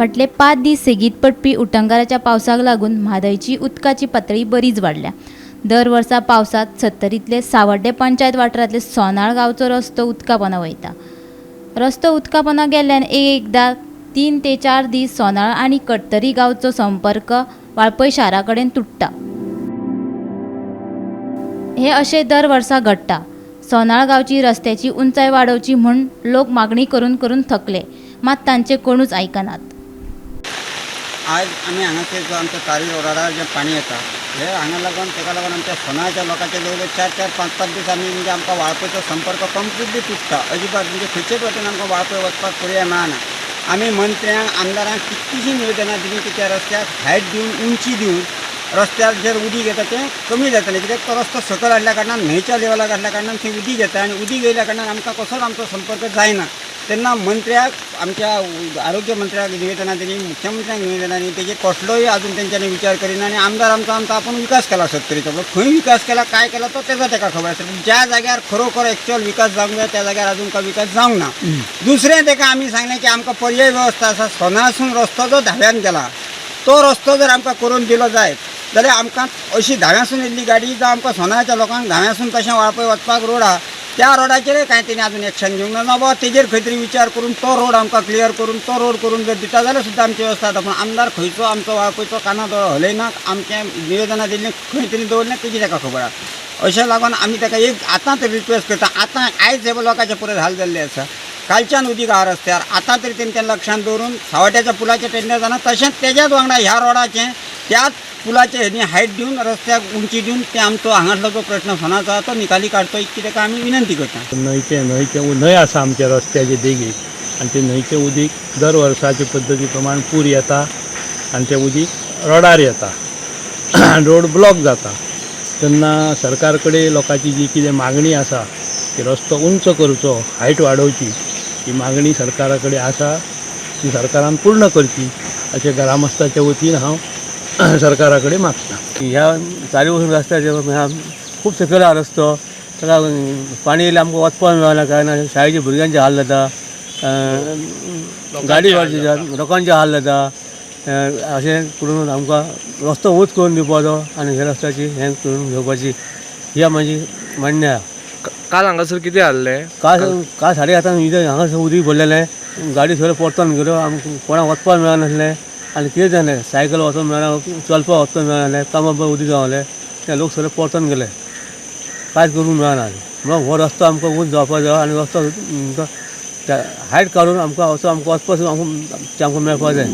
फाटले 5 दीस सेगीत पडपी उटंगाराच्या पावसाक लागून म्हादयची उदकाची पातळी बरीच वाडल्या. दर वर्सा पावसांत सत्तरींतले सावड्डें पंचायत वाठारांतले सोनाळ गांवचो रस्तो उदका पोंदा वयता. रस्तो उदका पोंदा गेल्ल्यान एक एकदां 3 ते 4 दीस सोनाळ आनी कडतरी गांवचो संपर्क वाळपय शारा कडेन तुट्टा. हें अशें दर वर्सा घडटा. सोनाळ गांवची रस्त्याची उंचाय वाडोवची म्हूण लोक मागणी करून करून थकले, मात तांचे कोणूच आयकनात. आज आमी हांगासर जो आमच्या तारी रोडार जें पाणी येता हे हांगा लागून ताका लागून आमच्या सोनाळच्या लोकांचे जवळ जवळ 4 4 5 5 दीस आमी म्हणजे आमकां वाळपयचो संपर्क कंप्लिटली तुट्टा. अजिबात म्हणजे खंयचेच वाटेन आमकां वाळपय वचपाक पर्याय मेळना. आमी मंत्र्यांक आमदारांक कितलींशीं निवेदनां दिलीं की त्या रस्त्याक हायट दिवन उंची दिवन रस्त्यार जें उदीक येता तें कमी जातलें, कित्याक तो रस्तो सकयल हाडल्या कारणान न्हंयच्या लेवलाक हाडल्या कारणान थंय उदीक येता आनी उदीक येयल्या कारणान आमकां कसोच आमचो संपर्क जायना. तेन्ना मंत्र्याक आमच्या आरोग्य मंत्र्याक निवेदनां दिलीं, मुख्यमंत्र्यांक निवेदनां दिलीं, तेजेर कसलोय आजून तेंच्यांनी विचार करिना. आनी आमदार आमचो आमचो आपूण विकास केला सत्तरीचो, पूण खंय विकास केला काय केला तो तेजो तेका खबर आसा. पूण ज्या जाग्यार खरोखर एक्चुअल विकास जावंक जाय त्या जाग्यार आजून काय विकास जावंक ना. दुसरें तेका आमी सांगलें की आमकां पर्याय वेवस्था आसा, सोनाळसून रस्तो जो धाव्यान गेला तो रस्तो जर आमकां करून दिलो जायत जाल्यार आमकां अशी धाव्यासून येयल्ली गाडी जावं आमकां सोनाळच्या लोकांक धाव्यासून तशें वाळपय वचपाक रोड आहा त्या रोडाचेरय कांय तेणी आजून एक्शन घेवंक ना. ना बाबा तेजेर खंय तरी विचार करून तो रोड आमकां क्लियर करून तो रोड करून जर दिता जाल्यार सुद्दां आमची वेवस्था जाता. पूण आमदार खंयचो आमचो वाळपयचो काना दोळो हलयना, आमचें निवेदनां दिल्लीं खंय तरी दवरलें तेजी ताका खबर आहा. अशें लागून आमी ताका एक आतां तरी रिक्वेस्ट करता. आतां आयज हे लोकांचे पुराय हाल जाल्ले आसा, कालच्यान उदीक आहा रस्त्यार, आतां तरी तेंच्या लक्षांत दवरून सावड्याच्या पुलाचें टेंडर जाना, तशेंच तेज्याच वांगडा ह्या रोडाचें त्याच पुलाचे हेणी हायट दिवन रस्त्याक उंची दिवन ते आमचो हांगासलो जो प्रश्न सोनाचो आहा तो निकाली काडचो इतकी ताका आमी विनंती करता. न्हंयचें न्हंयचें न्हंय आसा आमच्या रस्त्याचे देगेक आनी ते न्हंयचें उदीक दर वर्साचे पद्दती प्रमाण पूर येता आनी तें उदीक रोडार येता, रोड ब्लॉक जाता. तेन्ना सरकार कडेन लोकांची जी कितें मागणी आसा की रस्तो उंच करचो, हायट वाडोवची, ही मागणी सरकारा कडेन आसा, ती सरकारान पूर्ण करची अशें ग्रामस्थाच्या वतीन हांव सरकारा कडेन मागता. ह्या चारी वचून रस्त्याचेर खूब सकयल आहा रस्तो, ताका पाणी येयल्यार आमकां वचपाक मेळना काय ना, शाळेच्या भुरग्यांचे हाल जाता, गाडी व्हरचे लोकांचे हाल जाता. अशें करून आमकां रस्तो उंच करून दिवपाचो आनी ह्या रस्त्याची हें करून घेवपाची ही म्हाजी मान्य आहा. काल हांगासर कितें जाल्लें? काल काल 7:30 हांगासर उदीक भरलेलें, गाडी सगळें परतून गेलो, आमकां कोणाक वचपाक मेळनासलें आनी कितें जालें, सायकल वचोंक मेळना, चलपाक वचपाक मेळनासलें, कामा बरें उदीक गावलें, ते लोक सगळे परतून गेले, कांयच करूंक मेळना. म्हणून हो रस्तो आमकां उंच जावपाक जाय आनी रस्तो हायट काडून आमकां असो आमकां वचपाक आमकां मेळपाक जाय.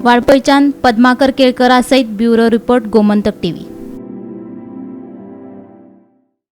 वाळपयच्यान पद्माकर केळकरा सयत ब्युरो रिपोर्ट, गोमंतक टीव्ही.